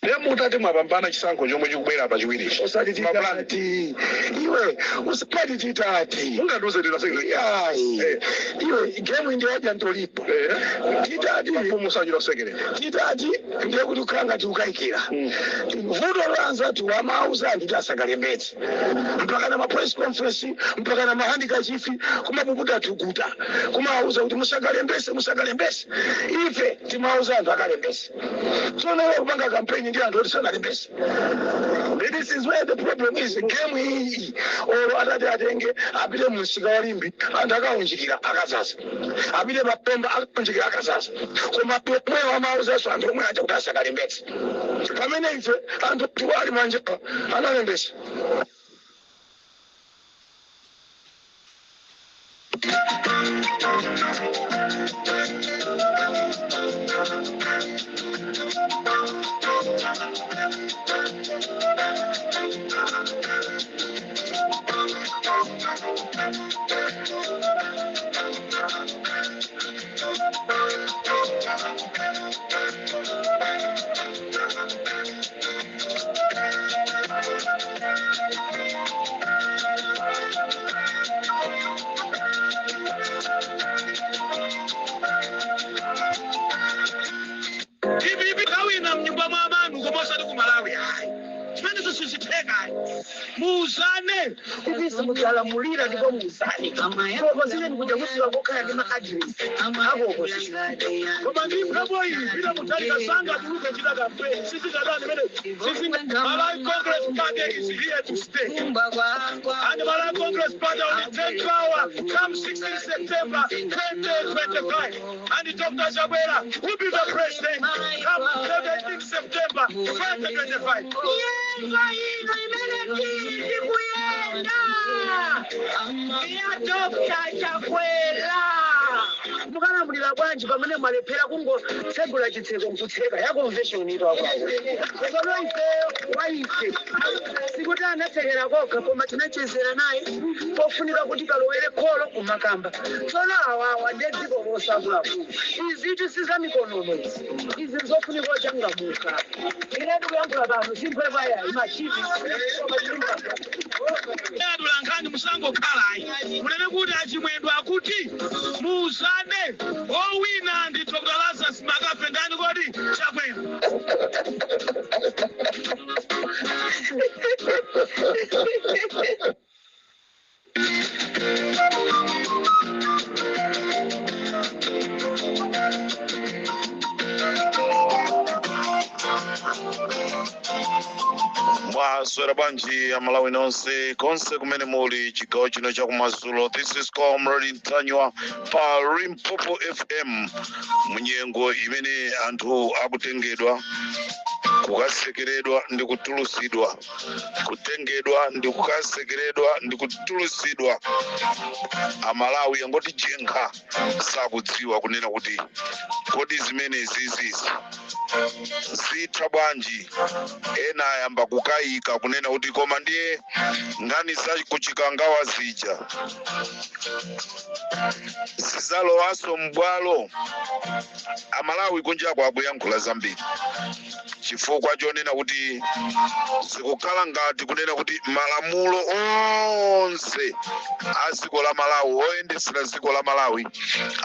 Ndiye mutati mwapambana chisankho chomwe chikubwera pachiwirichi, Osati mapulani titati iwe, usati titati. Mungandiuze ndinasekere. Yayi, iwe, game ndi wadya ntolipo. Titati Mafumu sachita kusekerera. Titati ndiye kuti ukhala ngati ukayikira. Vuto la anthu amauza anthu kuti asakalembetse, mpaka na ma press conference, mpaka na ma handkerchief, kumapukuta thukuta, kumauza kuti musakalembese, musakalembese. Ife timauza anthu akalembese. Tsono iwe kupanga kampeni ndi anthu oti sanalembese. This is where the problem is. Game iyi, olo atati atenge apite mumsika wa Limbe, anthu akaunjikira akazaza. Apite papemba, akaunjikira akazaza. Koma omwewo amauzanso anthu omwe aja kuti asakalembetse, pamene ife anthu ali manja analembesa. DPP kawina mnyumba mwa manu, koma osati ku Malawi ayi. Chimenezo sizitheka ayi, muuzane. Kuti simudzalamulira, ndipo muuzane opposition kuja kusiwa kokhala ndi ma address ako opposition. Koma ndi mphepo iyi, Peter Mutharika sangatuluke chita campaign. Sizingadani mene sizinga. Malawi Congress Party is here to stay and Malawi Congress Party will retain power come 16 September 2025, and Dr. Chakwera will be the president come 17 September 2025. Nyengo ino imene tili kuyenda ya Dr. Chakwera, mukalamulira bwanji pamene mwalephera kungotsegula chitseko nkutseka ya convention ito akwawo? Tsono ifeyo waife sikuti anatsekera kokha, koma tinachezera naye pofunika kuti kalowere kholo kumakamba. Tsono awawa ndiye dziko losakulaku. Izitu sizamikonono izi, izi nzofunika ochangamuka. Ine ndikuyankhula pano simphwepa yayi machipi, koma chilungamo. Atolankhani, musangokhala ayi, munene kuti achimwendo akuti muuzane owina ndi Dr. Lazarus McCarthy ndani kodi? Chakwera. Mwaswera bwanji Amalawi nonse konse kumene muli chigawo chino chakumadzulo? This is Comrade Ntanyiwa pa Limpopo FM. Munyengo imene anthu akutengedwa kukasekeredwa ndi kutulusidwa, kutengedwa ndi kukasekeredwa ndi kutulusidwa, Amalawi angoti jenkha, sakudziwa kunena kuti kodi zimenezi zizi zitha bwanji. Ena ayamba kukayika kunena kuti koma ndiye nkhani za kuchikangawa zija zizalowanso m'bwalo. Amalawi kunjako akuyankhula zambiri chifukwa chonena kuti zikukhala ngati kunena kuti malamulo onse a dziko la Malawi, oyendesera dziko la Malawi,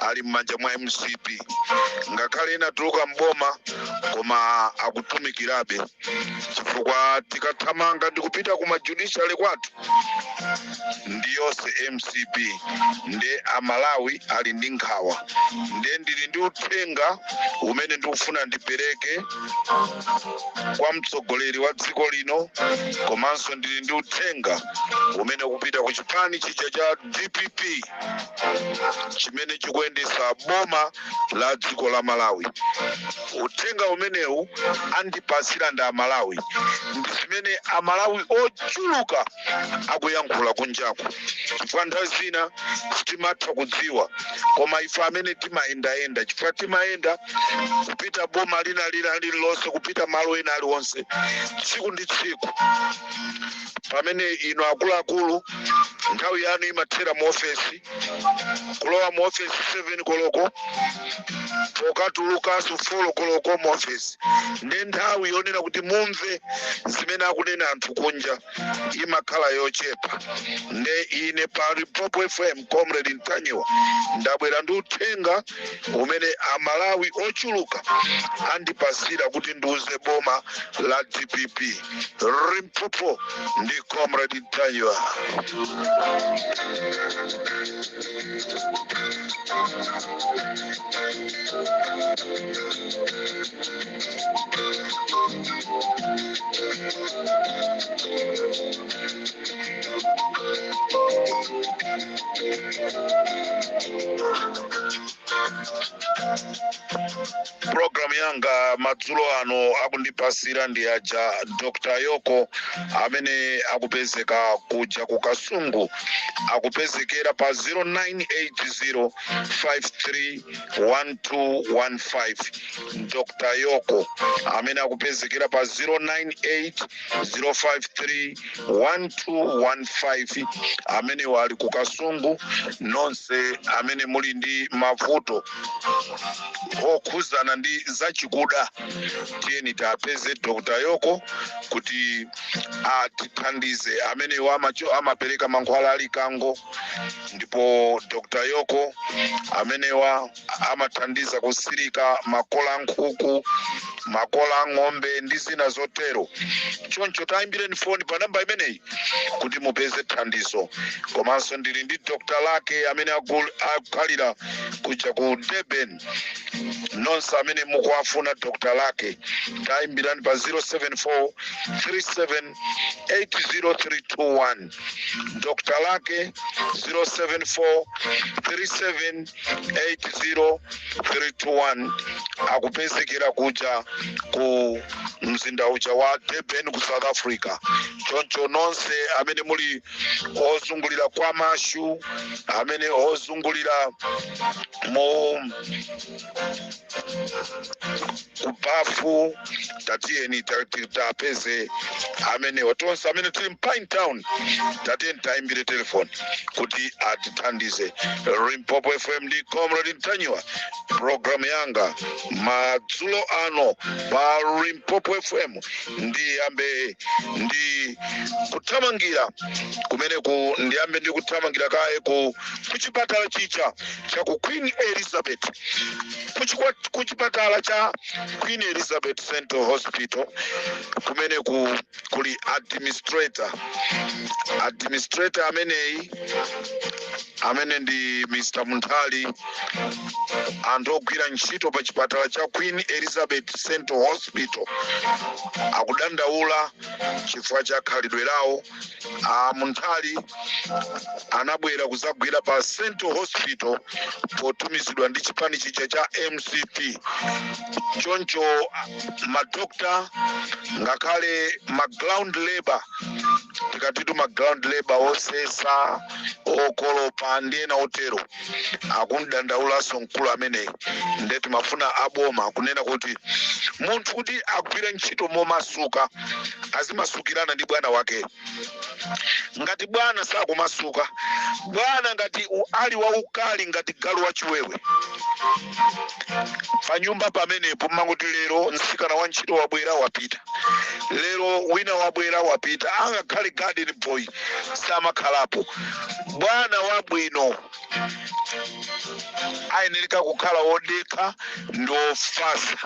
ali m'manja mwa MCP. Ngakhale inatuluka mboma, koma akutumikirabe, chifukwa tikathamanga ndi kupita kuma judiciary kwathu ndiyonse MCP. Nde Amalawi ali ndi nkhawa. Nde ndili ndi uthenga umene ndikufuna ndipereke kwa mtsogoleri wa dziko lino, komanso ndili ndi uthenga umene ukupita ku chipani chija cha DPP chimene chikuyendesa boma la dziko la Malawi. Uthenga umene Umenewu andipasira ndi Amalawi, ndi zimene Amalawi ochuluka akuyankhula kunjaku, chifukwa nthawi zina sitimatha kudziwa, koma ife amene timayendayenda, chifukwa timayenda kupita boma lina lina lililonse, kupita malo ena aliwonse tsiku ndi tsiku, pamene ino akuluakulu nthawi yanu imathera mu ofesi, kulowa mu ofesi 7 koloko, pokatulukanso 4 koloko mu ofesi, ndi nthawi yonena kuti mumve zimene akunena anthu kunja imakhala yochepa. Nde ine pa Limpopo FM, Comrade Ntanyiwa, ndabwera ndi uthenga umene Amalawi ochuluka andipasira kuti ndiuze boma la DPP. Limpopo ndi Comrade Ntanyiwa. Programu yanga madzulo ano akundipasira ndi aja Dr Yoko amene akupezeka kuja ku Kasungu, akupezekera pa 0980 531215. Dr Yoko amene akupezekera pa 098 053 1215, amene wali ku Kasungu. Nonse amene muli ndi mavuto okhuzana ndi zachikuda, tiyeni tapeze Dr Yoko kuti atithandize. Amene amapereka mankhwala ali kango, ndipo Dr Yoko amenewa amathandiza kusirika makola a nkhuku, makola a ng'ombe ndi zina zotero. Choncho tayimbireni foni pa namba imeneyi kuti mupeze thandizo. Komanso ndili ndi Dr Lake amene akukhalira kuja ku Durban. Nonse amene mukuwafuna Dr Lake, tayimbirani pa 074 37 80321. Dr Lake, 074 37 80321, akupezekera kuja ku mzinda uja wa Durban ku South Africa. Choncho nonse amene muli ozungulira kwa Mashu, amene ozungulira mu kubafu, tatiyeni tapeze amenewa. Tonse amene tili m'Pine Town, tatiyeni tayimbire telefoni kuti atithandize. Limpopo FM ndi Comrade Ntanyiwa. Programu yanga madzulo ano pa Limpopo FM, ndiyambe ndi kuthamangira kumeneku, ndiyambe ndi kuthamangira kaye ku kuchipatala chicha cha ku Queen Elizabeth, kuchipatala cha Queen Elizabeth Central Hospital. Kumeneku kuli administrator. Administrator ameneyi amene ndi Mr Munthali. Anthu ogwira ntchito pa chipatala cha Queen Elizabeth Central Hospital akudandaula chifukwa cha khalidwe lawo. A Munthali anabwera kuzagwira pa Central Hospital potumizidwa ndi chipani chija cha MCP. Choncho madokta, ngakhale ma ground labor, tikatitu ma ground labor, osesa, okolopa ndi ena otero, akumdandaulanso mkulu ameneyi. Nde timafuna aboma kunena kuti munthu kuti agwire ntchito momasuka, azimasukirana ndi bwana wake. Ngati bwana sakumasuka, bwana ngati ali waukali ngati galu wachiwewe panyumba pamenepo, mmangoti lero mtsikana wa ntchito wabwera, wapita, lero wina wabwera, wapita, angakhale garden boy samakhalapo. Bwana wabwino ayenereka kukhala wodekha ndi ofatsa.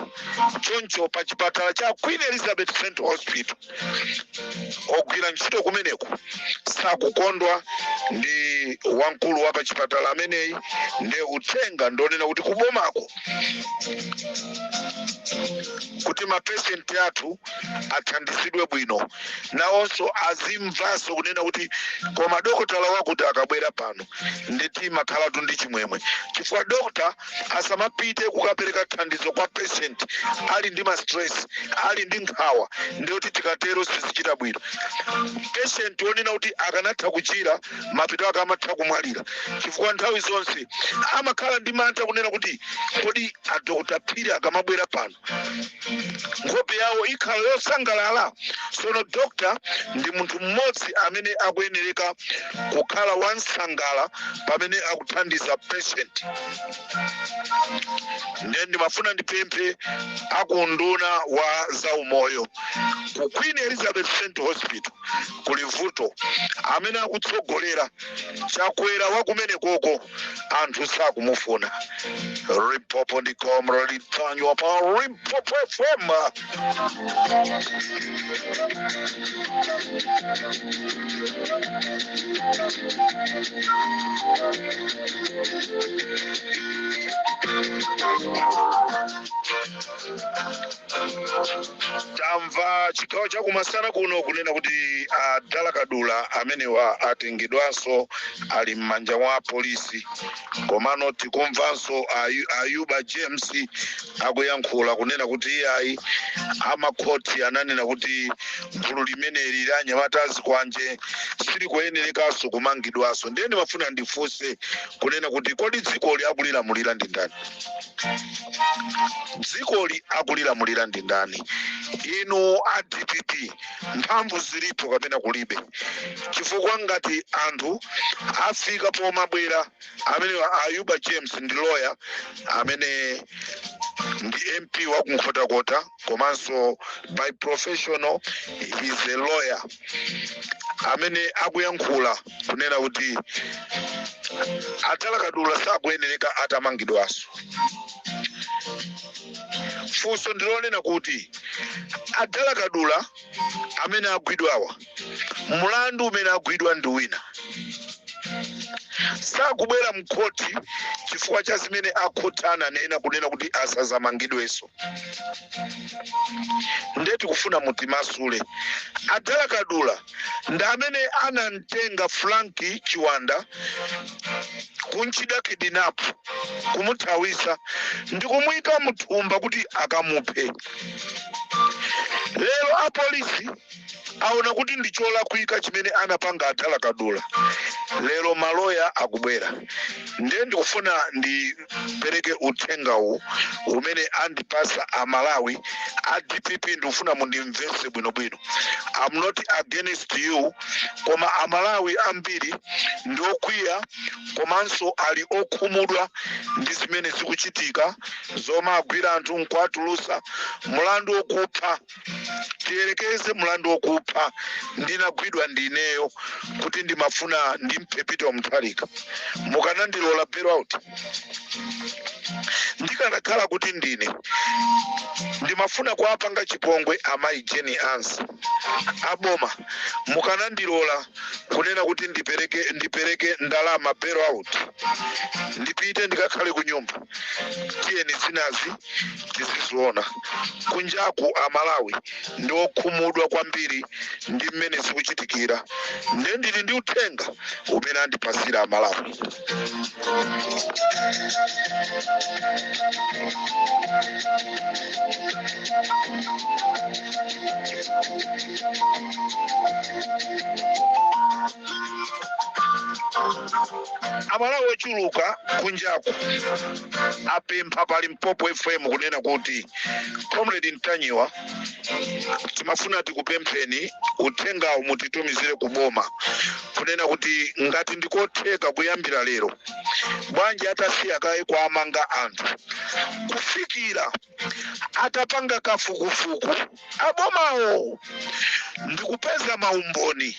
Choncho pa chipatala cha Queen Elizabeth Central Hospital, ogwira ntchito kumeneko sakukondwa ndi wamkulu wa pachipatala ameneyi. Nde uthenga ndonena kuti kubomako, kuti mapeshenti athu athandizidwe. Athandizidwe bwino, nawonso azimvanso kunena kuti koma dokotala wakuti akabwera pano nditi makhalatu ndi chimwemwe, chifukwa dokota asamapite kukapereka thandizo kwa patient ali ndi ma stress, ali ndi nkhawa. Ndiyoti tikatero sizichita bwino. Patient wonena kuti akanatha kuchira, mapito ake amatha kumwalira, chifukwa nthawi zonse amakhala ndi mantha kunena kuti kodi adokota Phiri akamabwera pano nkhope yawo ikhala yosangalala? Sono dokta ndi munthu mmodzi amene akuyenereka kukhala wansangala pamene akuthandiza patient. Ndiye ndimafuna ndipemphe akunduna wa zaumoyo, ku Queen Elizabeth Central Hospital kuli vuto. Amene akutsogolera, Chakwera wakumene koko, anthu sakumufuna. Limpopo ndi Comrade Ntanyiwa pa Limpopo FM. Tamva chigawo chakumasana kuno kunena kuti adala Kadula amenewa atengedwanso, ali m'manja mwa polisi. Komano tikumvanso Ayuba James akuyankhula kunena kuti iyayi, amakhoti ananena kuti gulu limeneli la anyamata azikwanje silikuyenerekanso kumangidwanso. Ndiye ndimafuna ndifunse kunena kuti kodi dzikoli akulilamulira ndi ndani? Dzikoli akulilamulira ndi ndani? Inu a DPP, mphamvu zilipo kapena kulibe? Chifukwa ngati anthu afika pomabwera amene Ayuba James ndi lawyer amene ndi MP wa kuNkhotakota, komanso by professional he is a lawyer, amene akuyankhula kunena kuti atala Kadula sakuyenereka atamangidwanso. Funso ndilonena kuti adala Kadula amene agwidwawa, mlandu umene agwidwa ndi wina, sakubwera mkhoti chifukwa cha zimene akhoti ananena kunena kuti asazamangidwenso. Ndiye tikufuna mutimasule. Adala Kadula ndi amene anamtenga Frank Chiwanda kunchita kidnap, kumuthawisa ndi kumuyika muthumba kuti akamuphe. Lero apolisi aona kuti ndi cholakwika chimene anapanga adala Kadula. Lero maloya akubwera. Ndiye ndikufuna ndipereke uthengawu umene andipasa Amalawi a DPP. Ndikufuna mundimvetse bwinobwino. I'm not against you, koma Amalawi ambiri ndi okwiya komanso ali okhumudwa ndi zimene zikuchitika zomagwira anthu nkuwatulusa mulandu wokupha. Tiyerekeze mulandu wokupha ndinagwidwa ndineyo kuti ndimafuna ndimphe Peter Mutharika, mukanandilola bail out? Ndikanakhala kuti ndine ndimafuna kuwapanga chipongwe amayi Jane Ansah, aboma mukanandilola kunena kuti ndipereke ndalama bail out, ndipite ndikakhale ku nyumba, tiyeni zinazi tiziziona kunjaku? Amalawi ndi okhumudwa kwambiri ndi mmene zikuchitikira. Ndiye ndili ndi uthenga umene andipasira Amalawi. Amalawi ochuluka kunjaku apempha pa Limpopo FM kunena kuti, "Comrade Ntanyiwa, timafuna tikupempheni uthengawu mutitumizire ku boma kunena kuti ngati ndikotheka, kuyambira lero bwanji atasiya kaye kuamanga anthu kufikira atapanga kafukufuku abomawo ndikupeza maumboni,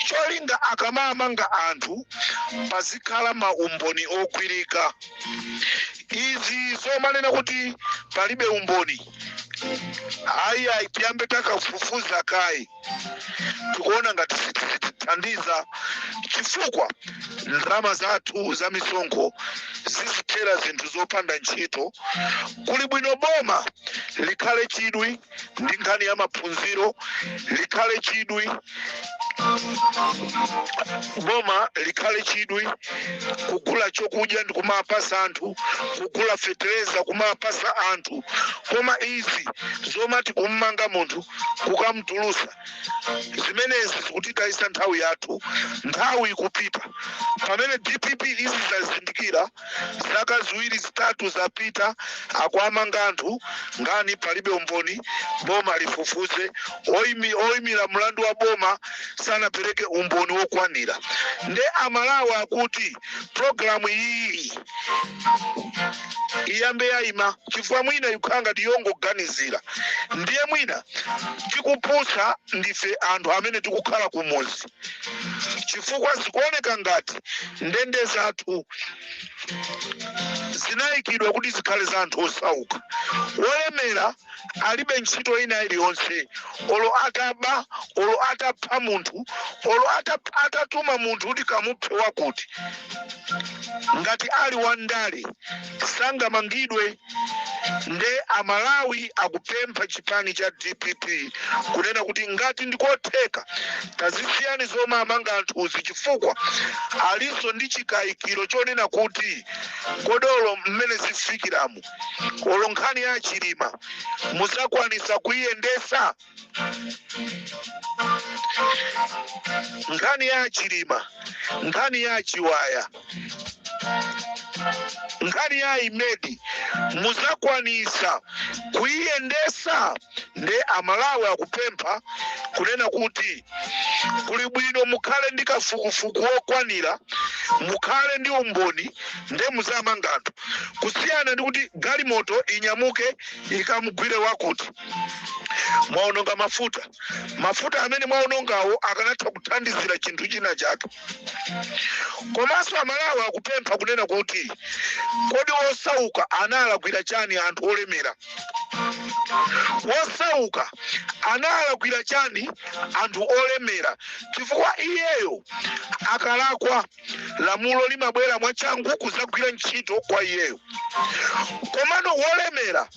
cholinga akamamanga anthu pazikhala maumboni ogwirika. Izi zomanena kuti palibe umboni, ayi ayi, tiyambe takafufuza kaye, tikuona ngati sitithandiza, chifukwa Ndalama zathu za misonkho zizithera zinthu zopanda ntchito. Kuli bwino boma likhale chidwi ndi nkhani ya maphunziro, likhale chidwi boma, likhale chidwi kugula chokudya ndi kumapasa anthu, kugula fetereza kumapasa anthu. Koma izi zomati kummanga munthu, kukamutulusa, zimenezi zikutitayisa nthawi yathu. Nthawi ikupita pamene DPP izi zazindikira. Zaka 2, 3 zapita akuamanga anthu ngani palibe umboni. Boma lifufuze. Oyimira mlandu wa boma sanapereke umboni wokwanira. Nde Amalawi akuti programu iyi iyambe yayima, chifukwa mwina ikukhala ngati yongoganizira. Ndiye mwina tikupusa ndife anthu amene tikukhala kumuzi, chifukwa zikuoneka ngati ndende zathu zinayikidwa kuti zikhale za anthu osauka. Wolemera alibe ntchito ina iliyonse. Olo ataba, olo atapha munthu, olo atatuma munthu kuti kamuphe wakuti, ngati ali wandale sangamangidwe. Nde Amalawi akupempha chipani cha DPP kunena kuti ngati ndikotheka, tazisiyani zomwe amanga anthuzi, chifukwa alinso ndi chikayikiro chonena kuti kodolo mmene zifikiramu, olo nkhani ya Chilima muzakwanisa kuyiyendesa? Nkhani ya Chilima, nkhani ya Chiwaya, nkhani ya Imedi, muzakwanisa kuyiyendesa? Nde Amalawi akupempha kunena kuti kuli bwino mukhale ndi kafukufuku wokwanira, mukhale ndi umboni, nde muzamanga anthu, kusiyana ndi kuti galimoto inyamuke ikamugwire wakuti. Mwaononga mafuta. Mafuta amene mwaonongawo akanatha kuthandizira chinthu china chake. Komanso Amalawi akupempha kunena kuti kodi osauka analakwira chani anthu olemera? Wosauka analakwira chani anthu olemera? Chifukwa iyeyo akalakwa, lamulo limabwera mwachangu kuzagwira ntchito kwa iyeyo, komano wolemera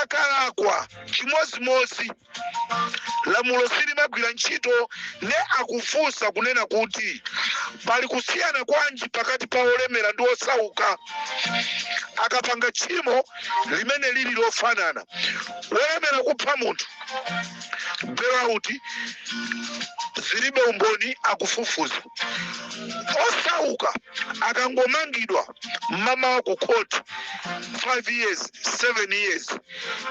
akalakwa chimozimozi, lamulo silimagwira ntchito. Ne akufunsa kunena kuti pali kusiyana kwanji pakati pa olemera ndi osauka akapanga tchimo limene lili lofanana? Wolemera kupha munthu, bailout, zilibe umboni, akufufuza. Osauka akangomangidwa mmamawa ku court, 5 years, 7 years.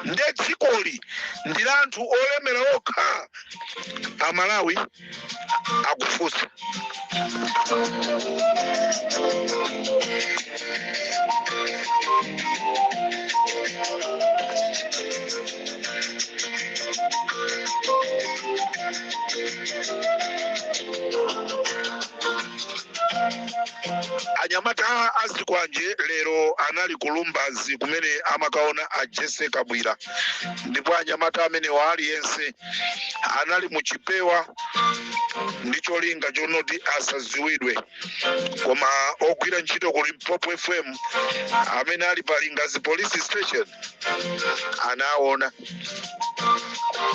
Nde dzikoli ndi la anthu olemera okha? Amalawi akufunsa. Anyamata azikwanje lero anali ku Lumbazi kumene amakaona a Jesse Kabwira, ndipo anyamata amenewa aliyense anali muchipewa ndi cholinga chonoti asaziwidwe. Koma ogwira ntchito ku Limpopo FM amene ali pa Lingazi Police Station anaona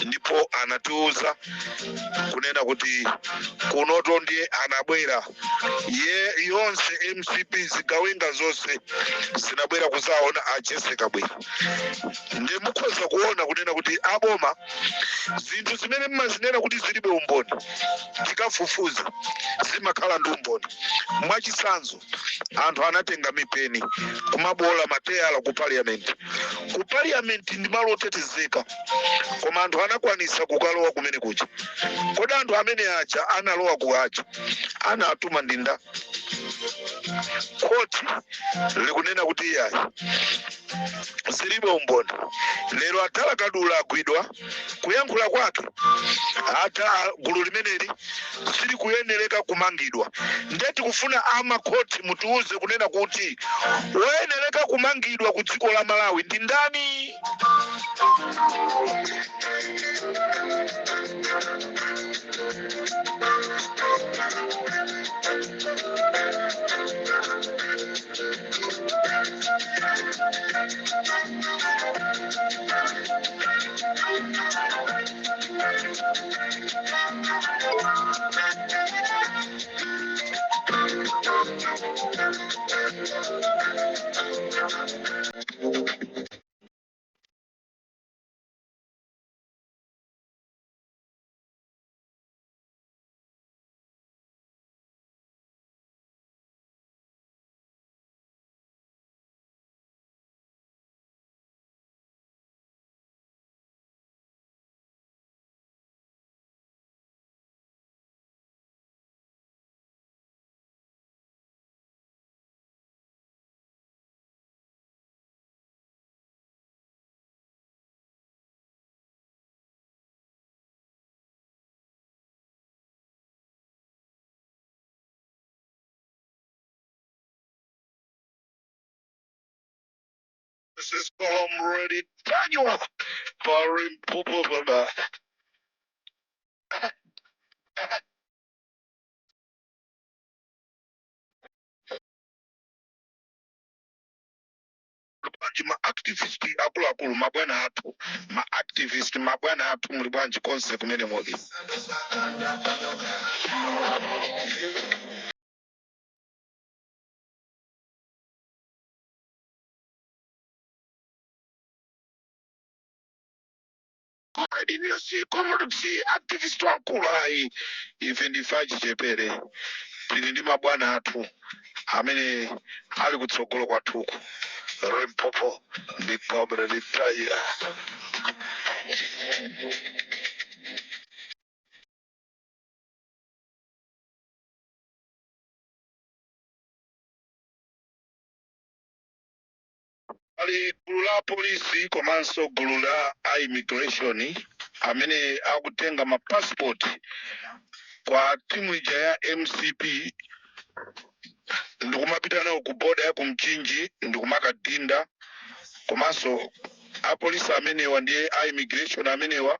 ndipo anatiuza kunena kuti kunoto ndiye anabwera ye yonse MCP, zigawenga zonse zinabwera kuzaona a Jesse Kabwira. Ndi mukhoza kuona kunena kuti aboma, zinthu zimene mmazinena kuti zilibe umboni, tikafufuza zimakhala ndi umboni. Mwachitsanzo, anthu anatenga mipeni kumabola mateyala ku Parliament. Ku Parliament ndi malo otetezeka, koma anthu anakwanisa kukalowa kumene kuja. Kodi anthu amene aja analowa ku aja anatuma ndi nda? Khoti likunena kuti iyayi, zilibe umboni. Lero atala Kadula agwidwa kuyankhula kwake ata gulu limeneli silikuyenereka kumangidwa. Nde tikufuna amakhoti mutiuze kunena kuti woyenereka kumangidwa ku dziko la Malawi ndi ndani? This is Comrade Daniel Barim. Ma activist akuluakulu, mabwana athu, ma activist, mabwana athu, muli bwanji konse kumene muli? Si comrade, si activist wankulu ayi, ife ndife achichepere, tili ndi mabwana athu amene ali kutsogolo kwathuku, Limpopo ndi Comrade Taya. Ali gulu la polisi komanso gulu la immigration amene akutenga ma passport kwa timu ija ya MCP ndikumapita nawo ku boda ya kumchinji ndikumakadinda. Komanso apolisi amenewa ndiye a immigration amenewa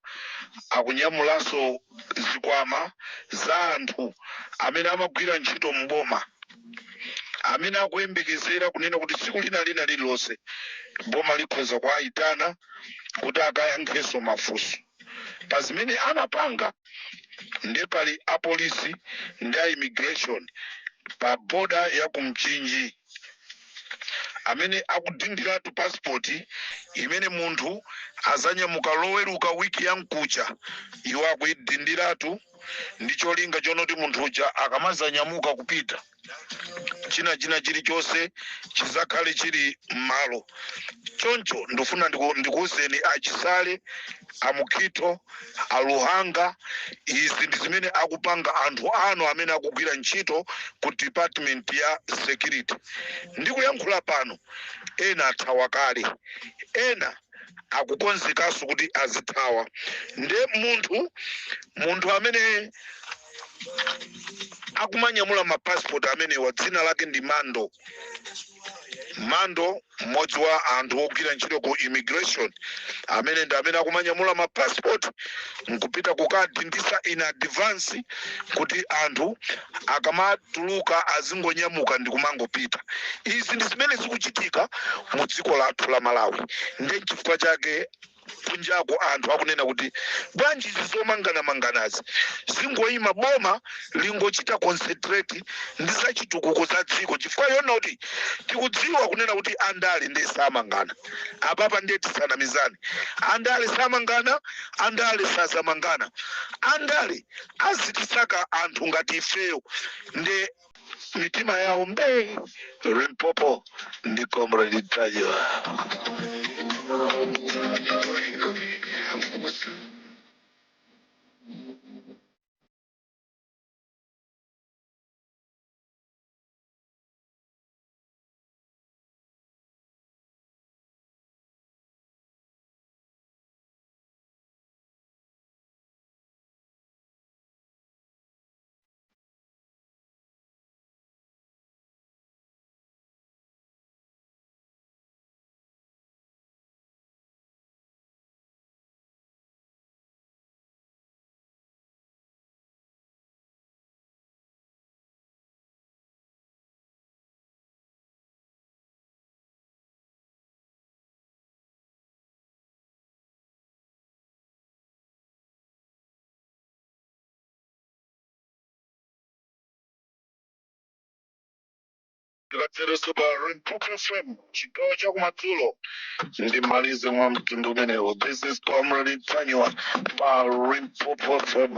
akunyamulanso zikwama za anthu amene amagwira ntchito mboma, amene akuyembekezera kunena kuti tsiku lina lina lililonse boma likhoza kuwayitana kuti akayankhenso mafunso pa zimene anapanga. Ndiye pali apolisi ndi a immigration pa boda ya kumchinji amene akudindiratu passport imene munthu azanyamuka Loweruka wiki ya mkucha. Iwo akuyidindiratu ndi cholinga chonoti munthu uja akamazanyamuka kupita, china china chilichonse chizakhale chili m'malo. Choncho ndifuna ndikuwuzeni achisale, amukhito, aluhanga, izi ndi zimene akupanga anthu anu amene akugwira ntchito ku department ya security. Ndikuyankhula pano ena athawa kale, ena akukonzekanso kuti azithawa. Nde munthu amene akumanyamula ma passport amenewa dzina lake ndi Mando. Mando, mmodzi wa anthu ogwira ntchito ku immigration, amene ndi amene akumanyamula ma passport nkupita kukadindisa in advance kuti anthu akamatuluka azingonyamuka ndi kumangopita. Izi ndi zimene zikuchitika mu dziko lathu la Malawi. Ndi chifukwa chake kunjako anthu akunena kuti bwanji izi zomanganamanganazi zingoyima, boma lingochita concentrate ndi zachitukuko za dziko, chifukwa yona kuti tikudziwa kunena kuti andale ndiye samangana. Apapa ndiye tisanamizane, andale samangana, andale sazamangana, andale azitisaka anthu ngati ifeyo ndi mitima yawo mbee. Limpopo ndi Comrade Tajiwa. Tikatsereso pa Limpopo FM chigawo chakumadzulo, ndimalize mwa mtundu umenewo. This is Comrade Ntanyiwa pa Limpopo FM.